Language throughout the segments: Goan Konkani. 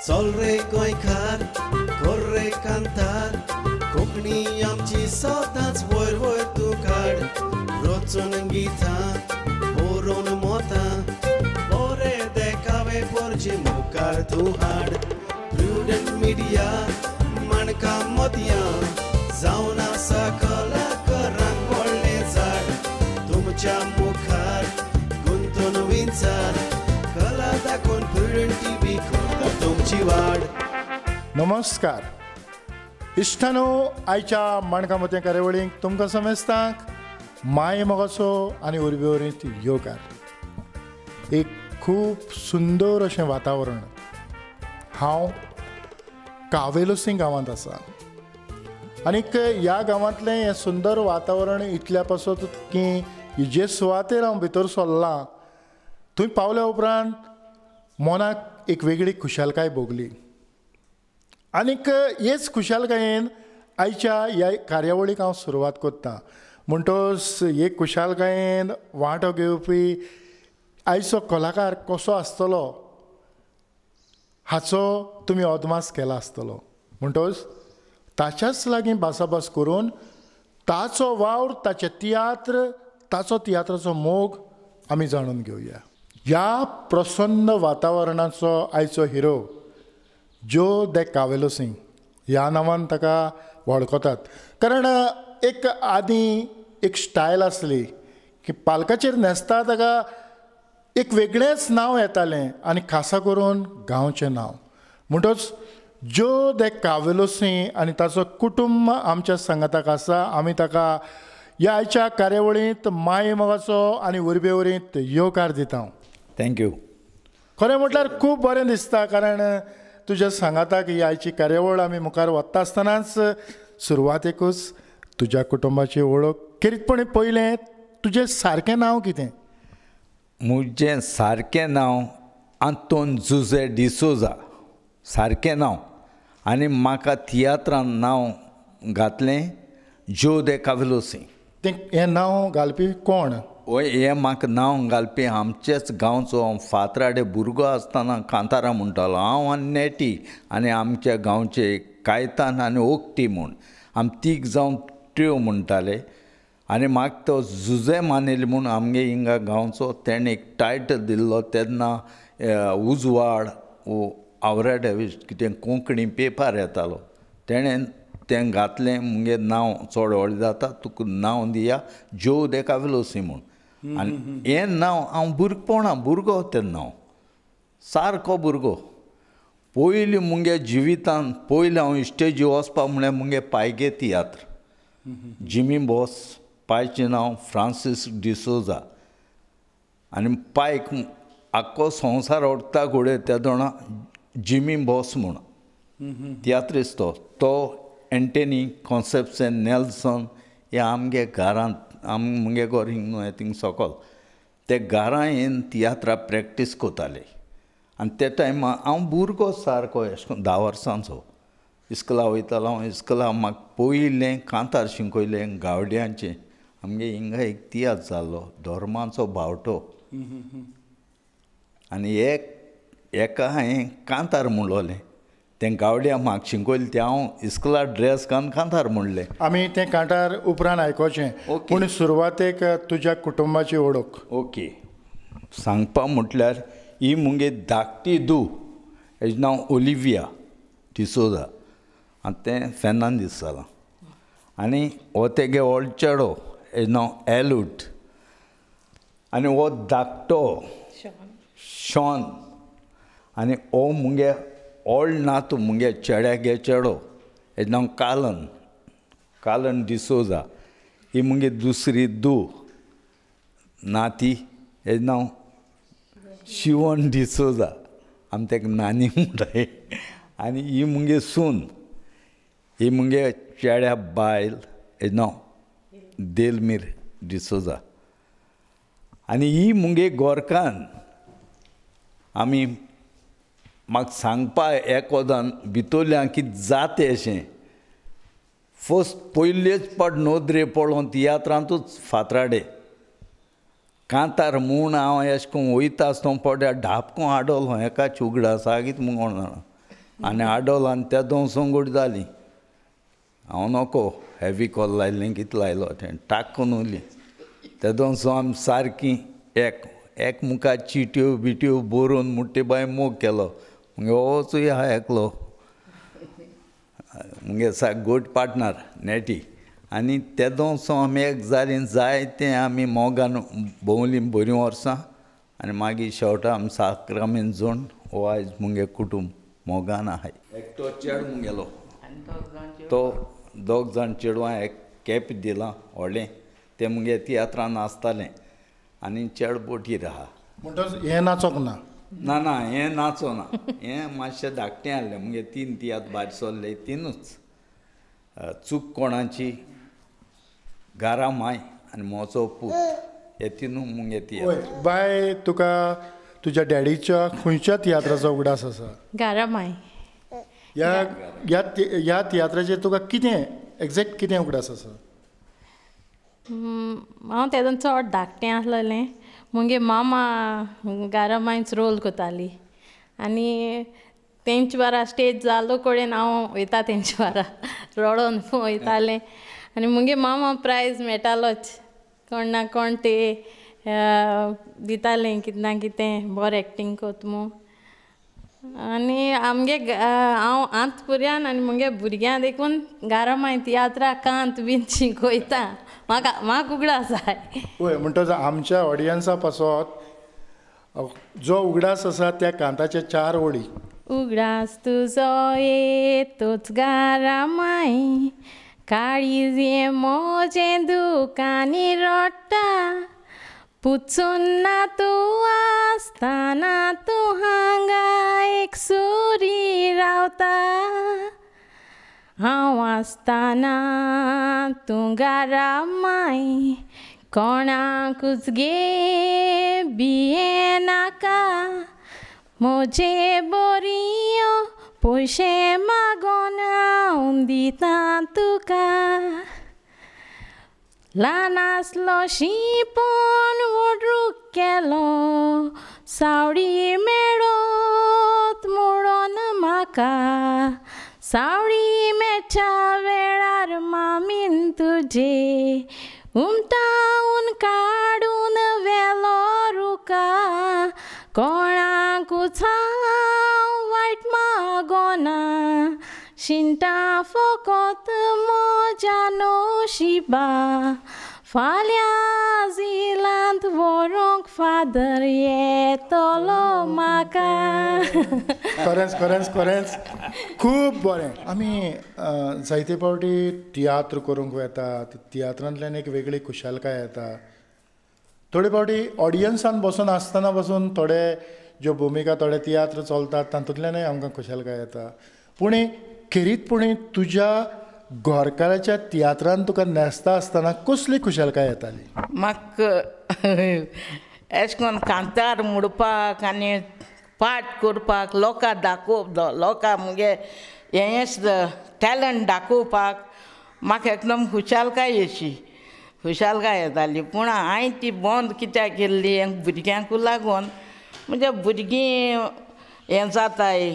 चल रे गोंयकार कर रे कांतार, कोंकणी आमची सदांच वयर वयर तूं काड। रचून गितां बरोवन मोतां, बरे देखावे पोरचे मुखार तूं हाड। प्रुडंट मिडिया माणकां मोतयां, जावन आसा कलाकारांक व्हडलें झाड। तुमच्या मुखार गुंतून विंचार, कला दाखोवन प्रुडंट टीव्ही करता तुमची वाड। नमस्कार इश्टानो, आयच्या माणकां मोतयां कार्यावळींक तुमकां समेस्तांक माय मोगाचो आनी उर्बे वरींत येवकार। एक खूब सुंदर अशें वातावरण। हांव कावेलोसिंग गांवांत आसा आनीक ह्या गांवांतलें हें सुंदर वातावरण इतल्या पासत की जे सुवातेर हांव भितर सरलां थंय पावल्या उपरांत मनाक एक वेगळी खुशालकाय भोगली आनीक हेच खुशालकायेन आयच्या ह्या कार्यावळीक हांव सुरवात करतां। म्हणटच हे खुशालकायेन वांटो घेवपी आयचो कलाकार कसो आसतलो हाचो तुमी अदमास केला आसतलो। म्हणटच ताच्याच लागीं भासाभास करून ताचो वावर, ताचे तियात्र, ताचो तियात्राचो मोग आमी जाणून घेवया। ह्या प्रसन्न वातावरणाचो आयचो हिरो जो दे कावेलोसिंग ह्या नांवान ताका वळखतात। कारण एक आदीं एक स्टायल आसली की पालकाचेर न्हेसता ताका एक वेगळेंच नांव येतालें आनी खासा करून गांवचें नांव। म्हणटच जो दे कावेलोसिंग आनी ताचो कुटुंब आमच्या सांगाताक आसा। आमी ताका ह्या आयच्या कार्यावळींत माये मोगाचो आनी उर्बे वरींत येवकार दिता। Thank you. खरें म्हटल्यार खूब बरें दिसता, कारण तुज्या सांगाताक ही आयची कार्यावळ आमी मुखार वता आसतनाच सुरवातेकूच तुज्या कुटुंबाची वळख खेरीतपणी पयलें तुजें सारकें नांव कितें? म्हजें सारकें नांव आंतोन जुझे डिसोजा, सारकें नांव। आनी म्हाका तियात्रान नांव घातलें जो दे कावेलोसिंग। तें हें नांव घालपी कोण? हय, हें म्हाका नांव घालपी आमचेच गांवचो। हांव फातराडे भुरगो आसतना कांतारां म्हणटालो हांव आनी नेटी आनी आमच्या गांवचे कायतान आनी ओकटी म्हूण आमी तीग जावन ट्यो म्हणटाले। आनी म्हाका तो जुझे मानेल म्हूण आमगे हिंगा गांवचो तेणें एक टायटल दिल्लो तेन्ना उजवाड आवराडे कितें कोंकणी पेपर येतालो, तेणें तें घातलें। मुगे नांव चड व्हडलें जाता, तुका नांव दिया जो दे कावेलोसिंग म्हूण। आनी हें नांव हांव भुरगेपणा भुरगो तेन्ना हांव सारको भुरगो। पयलीं मुगे जिवितान पयलीं हांव इस्टेजी वचपा म्हळ्यार मुगे पायगे तियात्र, जिमी बोस, पायचें नांव फ्रांसीस डिसोजा। आनी पायक आख्खो संवसार ओडटा घोडे तेदोणा जिमी बोस म्हूण तियात्रिस्त तो एंटनी कॉन्सेप्शन नेल्सन हे आमगे घरांत, आम मुगे घर हिंग न्हय थिंग सकल ते घरां येवन तियात्रा प्रॅक्टीस करताले। आनी ते टायमार हांव भुरगो सारको एशें करून 10 वर्सांचो इस्कुला वयतालो हांव। इस्कुला म्हाका पयलें कांतार शिकयलें गावड्यांचें। आमगे हिंगा एक तियात्र जाल्लो धर्माचो बावटो आनी एक एका हांवें कांतार म्हणलोलें तें गावड्या म्हाका शिकयलें तें हांव इस्कुला ड्रेस घालून कांतार म्हणलें। आमी तें कांतार उपरांत आयकोचें, पूण सुरवातेक तुज्या कुटुंबाची वळख। ओके, सांगपा म्हटल्यार ही मुगे धाकटी धूव, हेजें नांव ओलिविया डिसोजा आनी तें फेर्नांदीस जालां। आनी हो तेगे व्हड चेडो, हेजें नांव एलूट। आनी हो धाकटो शॉन। आनी हो मुगे व्हड नातू मुगे चेड्यागे चेडो, हेजें नांव कालन, कालन डिसोजा। ही मुगे दुसरी धूव नाती, हेजें नांव शिवन डिसोजा, आमी ताका नानी म्हणटाय। आनी ही मुगे सून, ही मुगे चेड्या बायल, हेजें नांव देलमीर डिसोजा। आनी ही मुगे गोरकान आमी म्हाका सांगपा एकोदान भितरल्यान कितें जाता अशें फर्स्ट पयलेच पाट नदरे पळोवन तियात्रांतूच फातराडे कांतार म्हूण हांव एशें करून वयता आसतना पड्यार धापको आडवलो एकाच उगडास कितें म्हूण कोण जाणा। आनी आडोल आनी त्या दोन संगूट जाली. हांव नको हेवी कॉल लायलें कितें लायलो तें टाकून उरली. ते दोनसो आमी सारकी एक एक मुखार चिट्यो बिट्यो बरोवन मुट्टे बाय मोग केलो. मुगे होचूय आहा एकलो मुगे गुड पार्टनर नेटी. आनी ते दोनसो आमी एक जालीं जायतें आमी मोगान भोंवलीं बरीं वर्सां. आनी मागीर शेवटा आमी साक्रामेंत जोन हो आयज मुगे कुटूंब मोगान आहाय. एकटो चेडो मुगेलो तो दोग जाण चेडवां एक कॅप दिलां व्हडलें तें मुगे तियात्रान आसतालें आनी चेड बोटीर आहा. म्हणटच हें नाचोंक ना? ना ना हें नाचो ना, हें मातशें धाकटें आहलें. मुगे 3 तियात्र भायर सरले तिनूच, चूक कोणाची, गारा माय आनी मोचो पूत, हे तिनू मुगे तियात्र. बाय तुका तुज्या डॅडीच्या खंयच्या तियात्राचो उगडास आसा? गारा माय. ह्या ह्या तियात्राचेर तुका कितें एग्जॅक्ट कितें उगडास आसा? हांव तेदोन चड धाकटें आसलेलें. मुगे मामा गारा मांयच रोल करताली आनी तेंचे बारा स्टेज जालो कडेन हांव वयता तेंचे बारा रडोन वयतालें आनी मुगे मामा प्रायज मेळटालोच, कोण ना कोण ते दितालें कितें ना कितें बरें एक्टींग कोत म्हूण. आनी आमगे हांव आंत पुर्यान आनी मुगे भुरग्यां देखून गारा मांय तियात्रा कांत बीन शिकयता. म्हाका म्हाका उगडास आसाय. वय म्हणटच आमच्या ऑडियन्सा पासत जो उगडास आसा त्या कांताचे 4 ओळी. उगडास तुजो येतोच गारा मांय, काळीज हें म्हजें दुकानी रडटा, पुचून ना तूं आसतना तूं हांगा एक सुरी रावता, हांव आसतना तूं गारा मांय कोणाकूच गे भियेनाका, म्हजे बोरयो पयशे मागोन हांव दिता तुका, ल्हान आसलो शिंपण व्हडरूक केलो, सावळी मेळत म्हणून म्हाका, सावळी मेळच्या वेळार मामीन तुजे उमटावन काडून व्हेलो रुका, कोणाकूच हांव वायट मागोना, शिंता फकत म्हज्या नशिबा, फाल्यां झिलांत व्हरूंक फादर येतलो म्हाका. खरेंच खरेंच खरेंच खूब बरें. आमी जायते फावटी तियात्र करूंक वेतात, तियात्रांतल्यान एक वेगळी खुशालकाय येता. थोडे फावटी ऑडियन्सान बसून आसतना बसून थोडे ज्यो भुमिका थोडे तियात्र चलतात तातूंतल्यानय आमकां खुशालकाय येता. पूण खेरीतपणी तुज्या गोरकाराच्या तियात्रान तुका न्हेसता आसतना कसली खुशालकाय येताली? म्हाका एशें कोन्न कांतार म्हणपाक आनी पाठ करपाक लोकांक दाखोवप, लोकांक मुगे हेंच टॅलंट दाखोवपाक म्हाका एकदम खुशालकाय अशी खुशालकाय येताली. पूण हांवें ती बंद कित्याक केल्ली भुरग्यांकूय लागून, म्हणजे भुरगीं हें जाताय,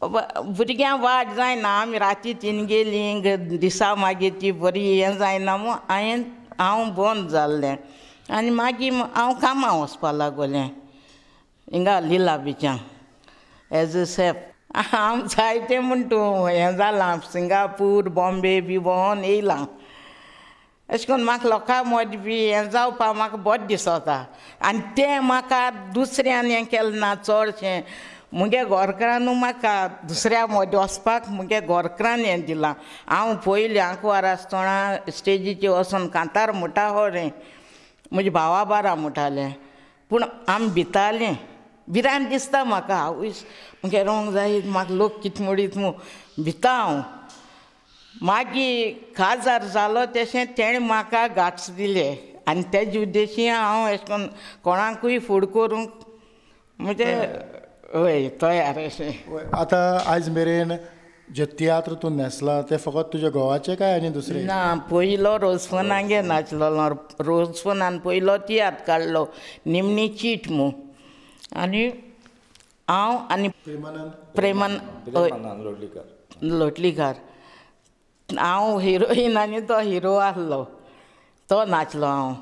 भुरग्यां वाट जायना, आमी राती तीन गेलीं दिसा मागीर ती बरी हें जायना म्हूण हांवें हांव बंद जाल्लें. आनी मागीर हांव कामां वचपा लागोलें हिंगा लिला बिचां एज अ सेफ. हांव जायतें म्हण तूं हें जालां, सिंगापूर बॉम्बे बी भोंवन येयलां. अशें करून म्हाका लोकां मदीं बी हें जावपाक म्हाका बरें दिसता आनी तें म्हाका दुसऱ्यान हें केलें ना चडशें. मुगे गोरकारानू म्हाका दुसऱ्या मदीं वचपाक मुगे गोरकारान हें दिलां. हांव पयलीं आंकवार आसतना स्टेजीचेर वचोन कांतार म्हणटा हो रे, म्हज्या भावा बारा म्हणटालें, पूण आमी भितालीं, भिरांत दिसता म्हाका, आवयस मुगे रोंग जायत म्हाका लोक कितें म्हणीत म्हूण भिता हांव. मागीर काजार जालो तेशें तेणें म्हाका गाट्स दिले आनी तेजे उद्देशी हांव अशें करून कोणाकूय फूड करूंक म्हणजे हय तयार अशें. आतां आयज मेरेन जे तियात्र तूं न्हेसला ते फकत तुज्या घोवाचे काय आनी दुसरे? ना, पयलो रोजफोनागे नाचलेलो, रोजफोनान पयलो तियात्र काडलो निमणी चीट म्हूण, आनी हांव आनी प्रेमानंद लोटलीकार हांव हिरोईन आनी तो हिरो आसलो तो नाचलो हांव.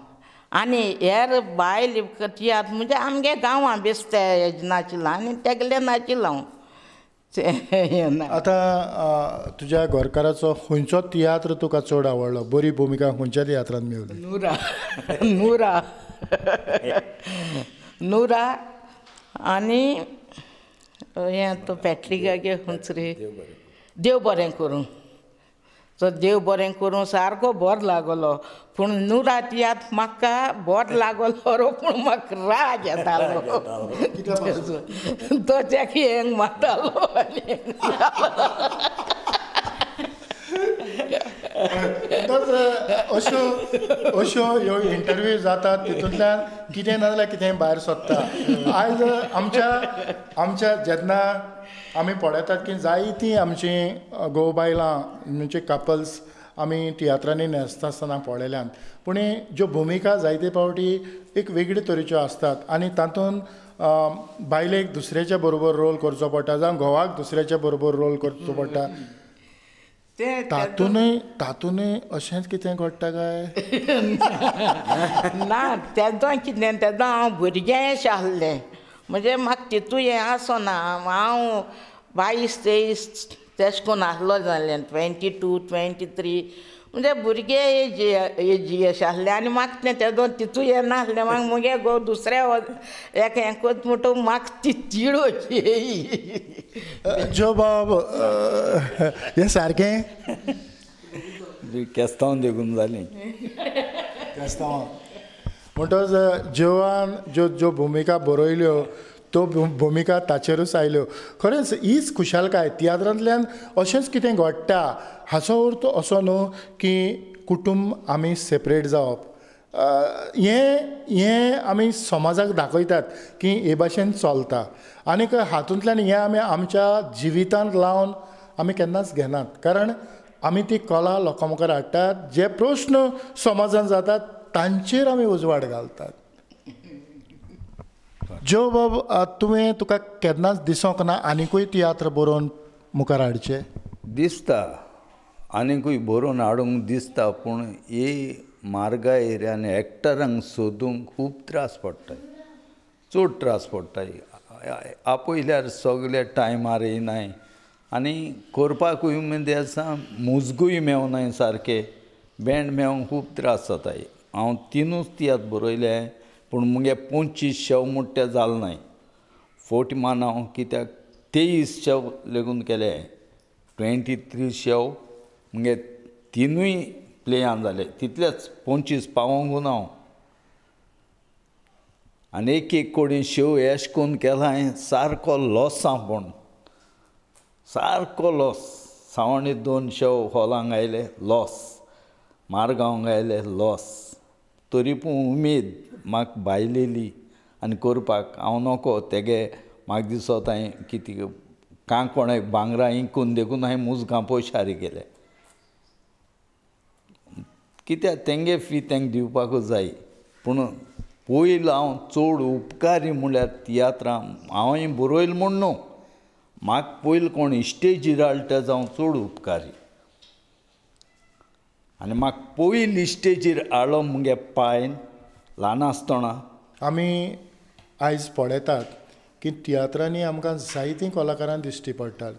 आनी हेर बायल तियात्र म्हणजे आमगे गांवां बेश्टे नाचिल्लो आनी तेगेले नाचिल्लो हांव. आतां तुज्या घरकाराचो खंयचो तियात्र तुका चड आवडलो? बरी भुमिका खंयच्या तियात्रान मेवली? नुरा नुरा नुरा आनी हें तो पॅट्रिकागे खंयच रे देव बरें करूं. तो देव बरें करूं सारको बरो लागलो पूण नुरा तियात्र म्हाका बरो लागलो रो पूण म्हाका राग येतालो तो तेका हेंग मारतालो. आनी अश्यो अश्यो ह्यो इंटरव्यू जातात तितूंतल्यान कितें ना जाल्यार कितें भायर सोदता. आयज आमच्या आमच्या जेन्ना आमी पळयतात की जायतीं आमचीं घोव बायलां म्हणजे कपल्स आमी तियात्रांनी न्हेसता आसतना पळयल्यात पूण ज्यो भुमिका जायते फावटी एक वेगळे तरेच्यो आसतात आनी तातूंत बायलेक दुसऱ्याच्या बरोबर रोल करचो पडटा जावं घोवाक दुसऱ्याच्या बरोबर रोल करचो पडटा. तातूनय तातूनय अशेंच कितें घडटा काय ना? तेदो कितें तेदो हांव भुरगें अशें आसलें म्हणजे म्हाका तितू हें आसना. हांव 22 23 तेश कोन्न आसलो जालें 22 23 म्हणजे भुरगे एजी एजी अशें आसलें आनी म्हाका तें तेदो तितू हें नासलें. म्हाका मुगे घोव दुसऱ्या एक हें कोत म्हणटकच म्हाका ती तिडोची येयी. जो बाब हें सारकें केस्तांव देखून जालीं केस्तांवां म्हणटकच जेवान ज्यो ज्यो भुमिका बरयल्यो त्यो भुमिका ताचेरूच आयल्यो. खरेंच हीच खुशालकाय तियात्रांतल्यान अशेंच कितें घडटा हाचो अर्थ असो न्हू की कुटुंब आमी सेपरेट जावप. हें हें आमी समाजाक दाखयतात की हे भाशेन चलता आनीक हातूंतल्यान हें आमी आमच्या जिवितांत लावन आमी केन्नाच घेनात कारण आमी ती कला लोकां मुखार हाडटात. जे प्रस्न समाजान जातात तांचेर आमी उजवाड घालतात. जो बाब तुवें तुका केन्नाच दिसोंक ना आनिकूय तियात्र बरोवन मुखार हाडचे? दिसता आनिकूय बरोवन हाडूंक दिसता पूण ही म्हारगाय आनी एक्टरांक सोदूंक खूब त्रास पडटाय चड त्रास पडटाय. आपयल्यार सगळे टायमार येयनाय आनी करपाकूय म्हणजे आसा मुजगूय मेवनाय सारके बँड मेवंक खूब त्रास जाताय. हांव 3 तियात्र बरयले पूण मुगे 25 शेव म्हणटा ते जाले नाय. फोट मान हांव कित्याक 23 शेव लेगून केले 23 शेव मुगे 3 प्लेयान जाले तितलेच 25 पावोंक ना हांव. आनी एक एक कोडी शेव एश कोन्न केला हांवें सारको लॉस आहा पूण सारको लॉस. सावणी 2 शेव हॉलांक आयले लॉस, मारगांवांक आयले लॉस. तरी पूण उमेद म्हाका भायलेली आनी करपाक हांव नको तेगे म्हाका दिसता हांवें कितें कांकोणाक भांगरां इंकून देखून हांवें मुजगां पयशारी केले कित्याक तेंगे फी तेंका दिवपाकूच जाय. पूण पयलो हांव चड उपकारी म्हणल्यार तियात्रां हांवें बरयलें म्हूण न्हू म्हाका पयलीं कोण इस्टेजीर हाडटा तेजो हांव चड उपकारी. आनी म्हाका पयलीं इस्टेजीर हाडलो मुगे पायन ल्हान आसतना. आमी आयज पळयतात की तियात्रांनी आमकां जायतीं कलाकारां दिश्टी पडटात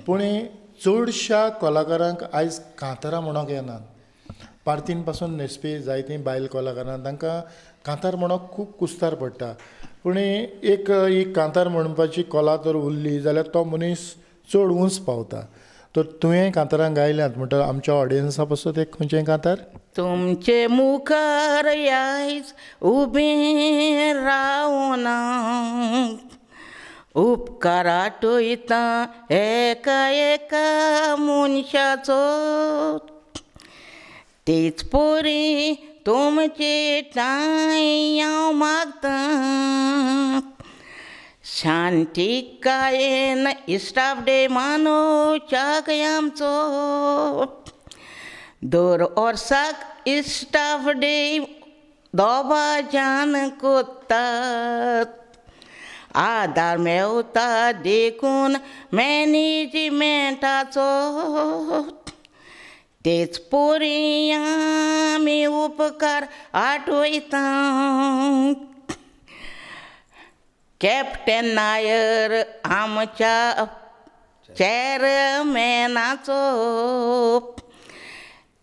पूण चडश्या कलाकारांक आयज कांतारां म्हणूंक येनात. पार्तीन पासून न्हेसपी जायतीं बायल कलाकारां तांकां कांतार म्हणूंक खूब कुस्तार पडटा पूण एक ही कांतार म्हणपाची कला जर उरली जाल्यार तो मनीस चड उंच पावता. तर तुवें कांतारां गायल्यांत म्हणटकच आमच्या ऑडियन्सा पासून एक खंयचें कांतार? तुमचे मुखार आयज उबें रावना उपकाराटयता एका एका मनशाचो तेच परी तुमचे ठांय हांव मागतां शांतिकायेन इस्टाफ डे मानोवच्याक आमचो दर वर्साक इस्टाफ डे दोबाज्यान कोत्तात आदार मेवता देखून मॅनेजमेंटाचो तेच पोरी आमी उपकार आठवयता. कॅप्टन नायर आमच्या चेअरमॅनाचो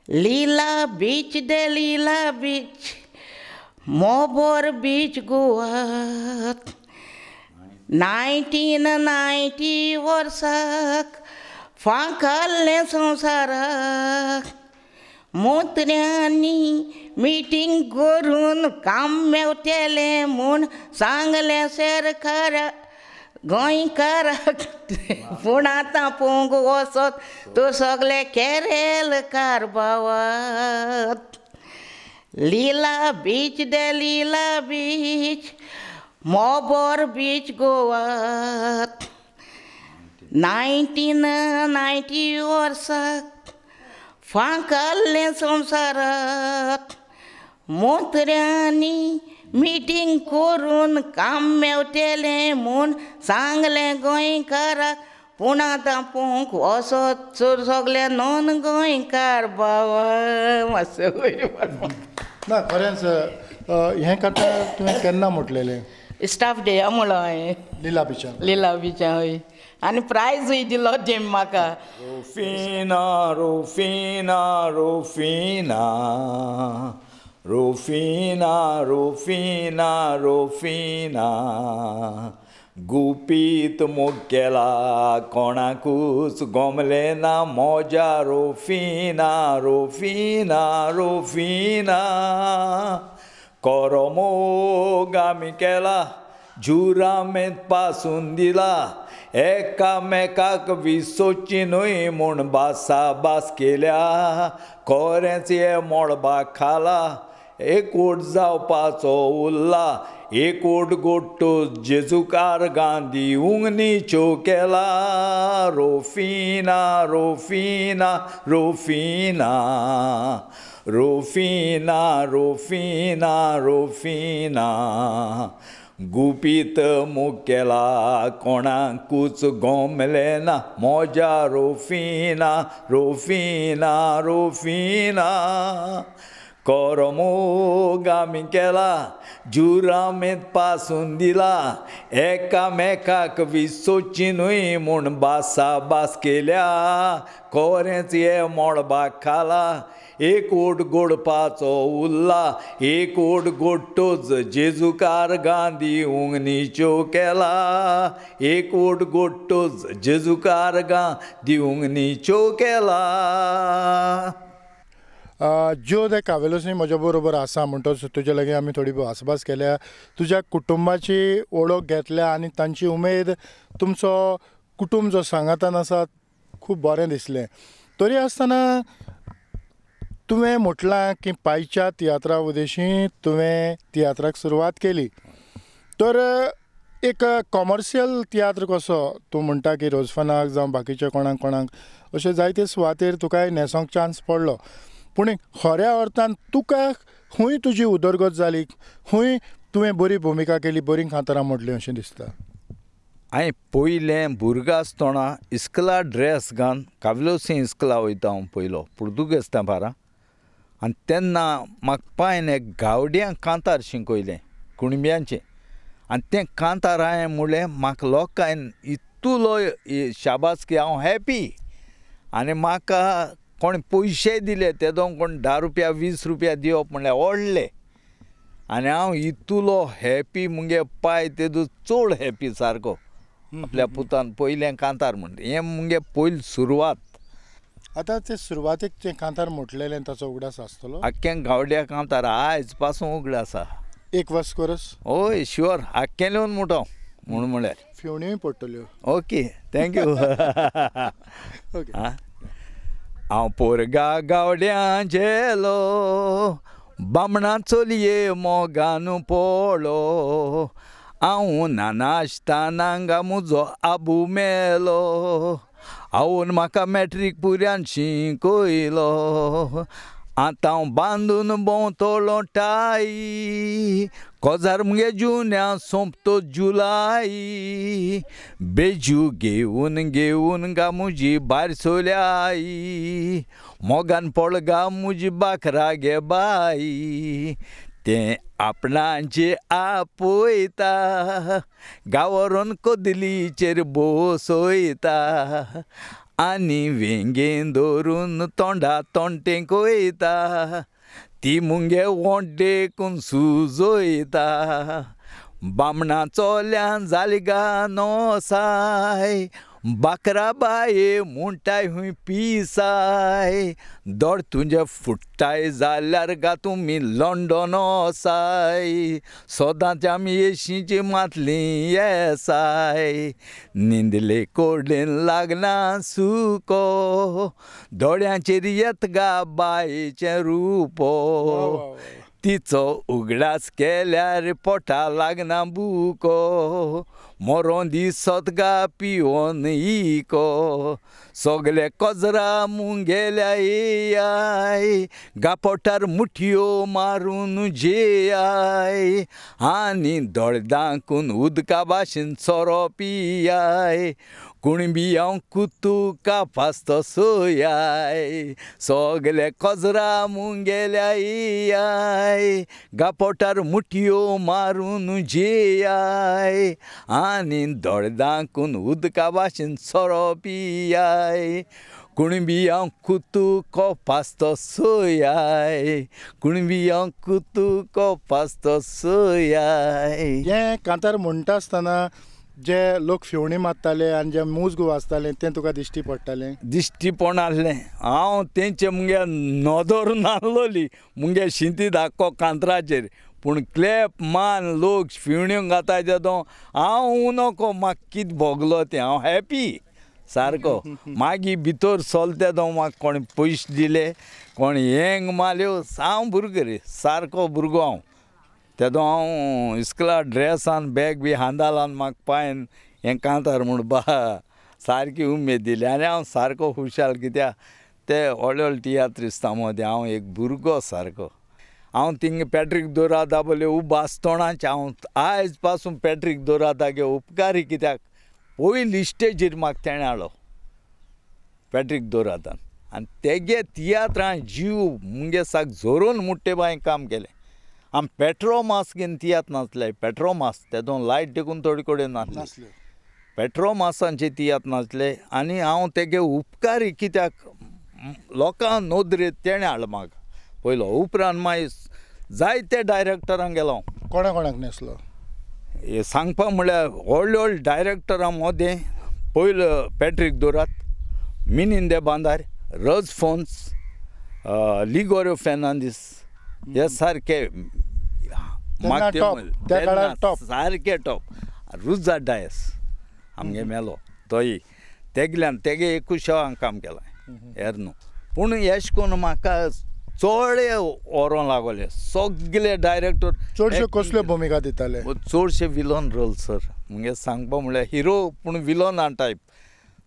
Lila beach de Lila beach Mobor beach Goa 1990 वर्साक फांकाल्लें संवसाराक मंत्र्यांनी मिटींग करून काम मेवतलें म्हूण सांगलें सरकारा गोंयकाराक पूण आतां पळोवंक वचत तो सगळे केरळकार भावात. Lila beach de Lila beach Mobor beach Goa 1990 वर्साक फांकाल्लें संवसाराक मंत्र्यांनी मिटींग करून काम मेवतलें म्हूण सांगलें गोंयकाराक पूण आतां पळोवंक वचत चड सगळे नॉन गोंयकार बाबा. मातशें वयर ना खरेंच हें कथा तुवें केन्ना म्हटलेलें? स्टाफ डेया म्हणलो हांवें लिला बिचार. लिला बिचार हय आनी प्रायजूय दिलो तेमी म्हाका. Rufina Rufina Rufina Rufina Rufina Rufina गुपीत मोग केला कोणाकूच गोमलें ना मोजा रुफिना रुफिना रुफिना कोरो मोग आमी केला जुरामेंत पासून दिला एकामेकाक विसोची न्हय म्हूण भासाभास केल्या कोरेंच हे मळबा खाला एकवट जावपाचो उरला एकवट गोट्टो जेजुकार गांधी उंगनीच्यो केला Rufina Rufina Rufina Rufina Rufina Rufina गुपीत मोग केला कोणाकूच गोमलें ना मोजा रुफिना रुफिना रुफिना कोरो मोग आमी केला जुरामेंत पासून दिला एकामेकाक विसोची न्हय म्हूण भासाभास केल्या कोरेंच हे मळबा खाला एकवट गोडपाचो उरला एकवट गोडटोच जेजुकार गांधी उंगनीच्यो केला एकवट गोडटोच जेजुकार गांधी उंगनीच्यो केला. ज्यो दे कावेलोसनी म्हज्या बरोबर आसा म्हणटच तुजे लागीं आमी थोडी भासाभास केल्या, तुज्या कुटुंबाची वळख घेतल्या आनी तांची उमेद, तुमचो कुटुंब जो सांगातान आसा खूब बरें दिसलें. तरी आसतना तुवें म्हटलां की पायच्या तियात्रा उदेशी तुवें तियात्राक सुरवात केली, तर एक कॉमर्शियल तियात्र कसो तूं म्हणटा की रोजफनाक जावं बाकीच्या कोणाक कोणाक अशें जायते सुवातेर तुकाय न्हेसोंक चान्स पडलो, पूण खऱ्या अर्थान तुका खूंय तुजी उदरगत जाली, खूंय तुवें बरी भुमिका केली, बरी कांतारां मोडलीं अशें दिसता? हांवें पयलें भुरगो आसतना इस्कला ड्रेस घालून कावलोसी इस्कला वयता हांव पयलो पुर्तुगेज तेंपार आनी तेन्ना म्हाका पायन एक गावड्यां कांतार शिकयलें कुणब्यांचें आनी तें कांतार हांवें म्हणलें म्हाका लोकांनी इतलो शाबासकी हांव हॅपी आनी म्हाका कोण पयशे दिले तेदो कोण 10 रुपया 20 रुपया दिवप म्हणल्यार व्हडले आनी हांव इतलो हॅपी मुगे पाय तेदो चड हॅपी सारको आपल्या पुतान पयलें कांतार म्हणटा हें मुगे पयली सुरवात. आतां ते सुरवातेक तें कांतार म्हटलेलें ताचो उगडास आसतलो? आख्खें गावड्या कांतार आयज पासून उगडास आसा. एक वर्स कोरस? हय शुअर आख्खें लिवन म्हणटा म्हूण म्हळ्यार फेवण्योय पडटल्यो. Okay thank you. Okay. हांव पोरगा गावड्यां झेलो बामणा चलये मोगान पोळो हांव नानासतना हांगा म्हजो आबू मेलो आवयन म्हाका मॅट्रीक पुऱ्यान शिकयलो आतां बांदून भोंवतलो टाई कोजार मुगे जुन्या सोंपतो जुलाय बेजू घेवन घेवन गा मुजी भायर सोल्याय मोगान पळ गा मुजी बाकरा गे बाई तें आपणाचे आपयता गांवरून कोदलीचेर बसयता आनी वेंगेन धरून तोंडा तोंड तेंकयता ती मुगे वोंटेकून सुजयता बामणा चोल्यान जाली गा नोसाय बाकरा बाये म्हणटाय हुंय पिसाय दोड तुजे फुट्टाय जाल्यार गा तुमी लंडन वसाय सदांच आमी येशीची मातली येसाय न्हिदले कोडेन लागना सुको दोळ्यांचेर येत गा बायेचें रुपो तिचो उगडास केल्यार पोटा लागना बुको मोरोन दिसत गा पिवन इको सगले कजरा मुंगेल्या येयाय गा पोटार मुठयो मारून जेयाय आनी दोळे दाखून उदका भाशेन सोरो पियाय कुणबी हांव कुतुका पास्तो सोयाय सगले कजरा मुंगेल्या येयाय गा पोटार मुठयो मारून जेयाय आनी दोळे दाखून उदका भाशेन सोरो पियाय कुणबी हांव कुतुको पास्तो सोयाय कुणबी हांव कुतुको पास्तो सोयाय. हें कांतार म्हणटा आसतना जे लोक फिवणी मारताले आनी जे मुजग वाजताले तें तुका दिश्टी पडटालें? दिश्टी पडनासलें. हांव तेंचे मुगे नदर नासलोली मुगे शिंती धाको कांतराचेर पूण क्लॅप मान लोक फिवण्यो घाताय तेदो हांव नको म्हाका कितें भोगलो तें हांव हॅपी सारको. मागीर भितर सोल तेदो म्हाका कोणें पयशे दिले कोणें हेंग मारल्यो हांव भुरगो रे सारको भुरगो हांव तेदो हांव इस्कुला ड्रेसान बॅग बी हांदालान म्हाका पांयन हें कांतार म्हूण बा सारकी उमेद दिली आनी हांव सारको खुशाल कित्याक ते व्हडले व्हडले तियात्रिस्तां मदें हांव एक भुरगो सारको. हांव थिंग पॅट्रीक दोरादा बोले उबास तोंडाचे हांव आयज पासून पॅट्रीक दोरादागे उपकारी कित्याक पयली स्टेजीर म्हाका तेणें हाडलो पॅट्रीक दोरादान आनी तेगे तियात्रां जीव मुगे साक झरोवन मुट्टे बांय काम केलें. आमी पेट्रोमास घेवन तियात्र नाचले पेट्रोमास तेतून लायट देखून थोडे कडेन नासले पेट्रोमासांचे तियात्र नाचले आनी हांव तेगे उपकारी कित्याक लोकां नदरेंत तेणें हाडलो म्हाका पयलो. उपरांत मागीर जायते डायरेक्टरांक गेलो. कोणा कोणाक न्हेसलो हें सांगपाक म्हळ्यार व्हडले व्हडले डायरेक्टरां मदें पयलो पॅट्रीक दोरात, मिनिंदे बांदार, रज फोन्स, लिगोrio फेर्नांदीस हे सारके सारके टॉप. रुजा डायस आमगे मेलो तोय तेगल्यान तेगे एकूच हांव काम केलां हेर न्हू. पूण एश कोन्न म्हाका चोडे व्हरोंक लागोले सगळे डायरेक्टर. चडश्यो कसल्यो भुमिका दिताले? चडशे विलन रोल सर मुगे सांगपा म्हळ्यार हिरो पूण विलना टायप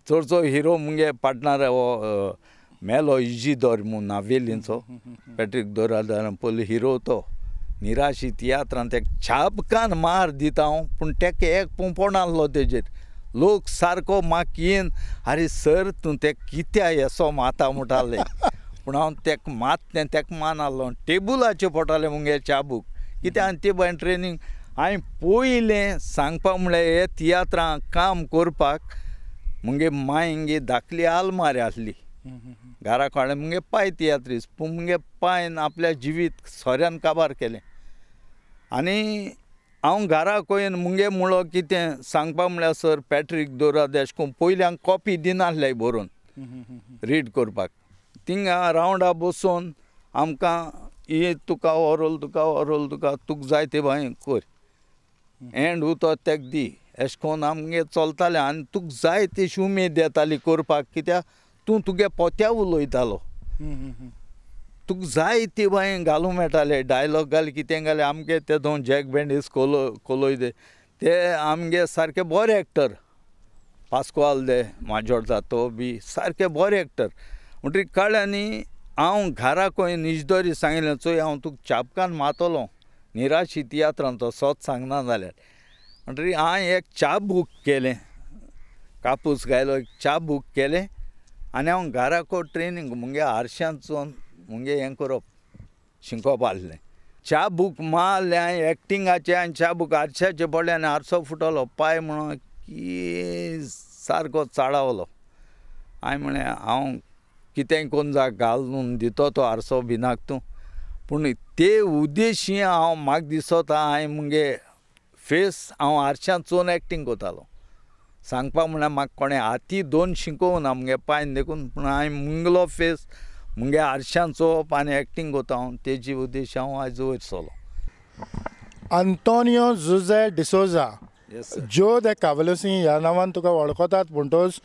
चडसो हिरो मुगे पार्टनर हो मेलो इजिदोर म्हूण नावेलींचो पॅट्रीक दोरादान पयलो हिरो तो निराशी तियात्रान तेका छापकान मार दिता हांव पूण तेका एक पुंपो नासलो तेजेर. लोक सारको म्हाका येन आरे सर तूं तेका कित्याक येसो माता म्हणटाले पूण हांव तेका मात तेका मान आहलो टेबुलाचेर पडटालें मुगे चाबूक कित्याक आनी ते भायर ट्रेनींग हांवें पयलें सांगपाक म्हळ्यार हे तियात्रां काम करपाक मुगे मांयगे धाकली आलमारी आसली घरा कडेन मुगे पांय तियात्रीस पूण मुगे पांयन आपल्या जिवीत सोऱ्यान काबार केलें आनी हांव घरा कोयन मुगे म्हणलो कितें सांगपाक म्हळ्यार सर पॅट्रीक दोराद एशें करून पयलीं हांव कॉपी दिनासले बरोवन रीड करपाक थिंगा रावंडा बसोवन आमकां हे तुका हो रोल तुका हो रोल तुका तुका जाय ते भायर कर एंड उतो तेका दी एशें करून आमगे चलतालें आनी तुका जाय तशी उमेद येताली करपाक कित्याक तूं तुगे पोत्या उलयतालो तुका जाय ते बांय घालूंक मेळटाले डायलॉग घाल कितें घालें आमगे ते दोन जॅक बँडीस कोलो कोलोय ते आमगे सारके बरे एक्टर पास्कोआल दे माजोर्दा तो बी सारके बरे एक्टर म्हणटकीर कळ्ळें न्ही हांव घरा खंय निजदोरी सांगिल्लें चोय हांव तुका चापकान मारतलो निराशी तियात्रान तो सोत सांगना जाल्यार. म्हणटकीर हांवें एक चाबूक केलें, कापूस घायलो, एक चाबूक केलें आनी हांव घराको ट्रेनींग मुगे आरशांत चोवन मुगे हें करप शिकोवप आसलें. चाबूक मारलें हांवें एक्टिंगाचें आनी चाबूक आरशाचें पडलें आनी आरसो फुटलो, पांय म्हणून की सारको चाळवलो. हांवें म्हणलें हांव कितेंय करून जा घालून दितो तो आरसो भिनाक तूं, पूण ते उद्देशी हांव म्हाका दिसता हांवें मुगे फेस हांव आरशांत चोवन एक्टींग करतालो. सांगपाक म्हणल्यार म्हाका कोणें हाती दोन शिकोवना मुगे पांयन देखून, पूण हांवें मुगलो फेस मुगे आरशांत चोवप आनी एक्टींग करता हांव, तेजी उद्देश हांव आयज वयर सरलो. आंतोनियो जुझे डिसोजा, ज्यो दे कावलोसी ह्या नांवान तुका वळखतात, म्हणटच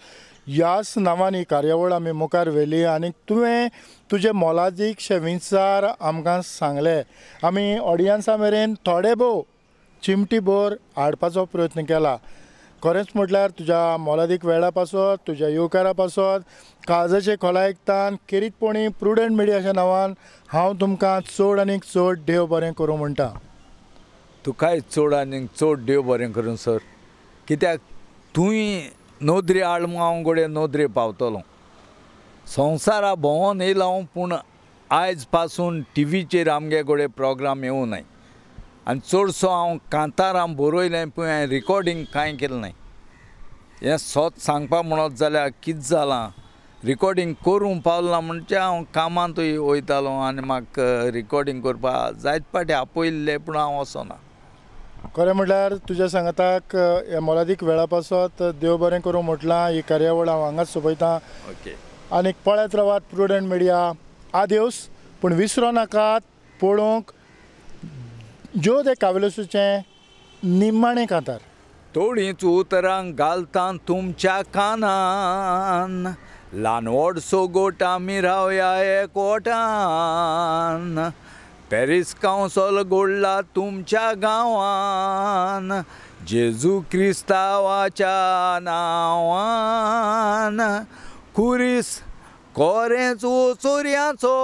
ह्याच नांवान ही कार्यावळ आमी मुखार व्हेली आनी तुवें तुजे मोलादीकशे विचार आमकां सांगले. आमी ऑडियन्सा मेरेन थोडे भोव चिमटी भर हाडपाचो प्रयत्न केला. खरेंच म्हटल्यार तुज्या मोलादीक वेळा पासत, तुज्या येवकारा पासत काळजाचे खोलायकतान खेरीतपणी प्रुडंट मिडियाच्या नांवान हांव तुमकां चड आनीक चड देव बरें करूं म्हणटा. तुकाय चड आनीक चड देव बरें करूं सर, कित्याक तुवें नदरे हाड म्हूण हांव घडये नदरे पावतलो. संवसारा भोंवोन येयला हांव, पूण आयज पासून टिवीचेर आमगे घडये प्रोग्राम येवं नाय आनी चडसो हांव कांतारां बरयलें पूण हांवें रिकॉर्डींग कांय केलें नाय. हें सोत सांगपाक म्हणत जाल्यार कितें जालां, रिकॉर्डींग करूंक पावलो ना म्हणजे हांव कामांतूय वयतालो आनी म्हाका रिकॉर्डींग करपाक जायते फावटी आपयल्लें पूण हांव वचना. खरें म्हटल्यार तुज्या सांगाताक ह्या मोलादीक वेळा पासत देव बरें करूं म्हटलां. ही कार्यावळ हांव हांगाच सोंपयतां. ओके, आनीक पळयत रावात प्रुडंट मिडिया. आदेवस, पूण विसरो नाकात पळोवंक ज्यो दे कावलोसूचें निमाणें कांतार. थोडींच उतरां घालता तुमच्या कानान, ल्हान व्हड सोगोट आमी रावया एकवटान, पॅरीस कावंसल घडला तुमच्या गांवान, जेजू क्रिस्तांवाच्या नांवान, खुरीस कोरेंच चोरयांचो,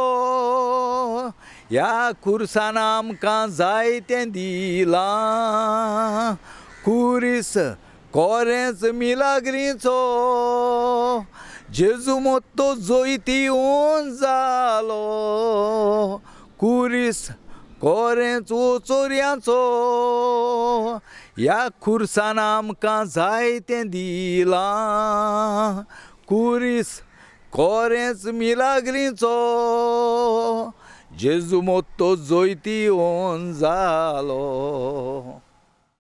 ह्या खुर्सान आमकां जायतें दिलां, खुरीस कोरेंच मिलाग्रीचो, जेजू मोत्तो जोयती येवन जालो, खुरीस कोरेंच चोरयांचो, ह्या खुर्सान आमकां जायतें दिलां, खुरीस कोरेंच मिलाग्रीचो, जेजू मोत्तो जोयती येवन जालो.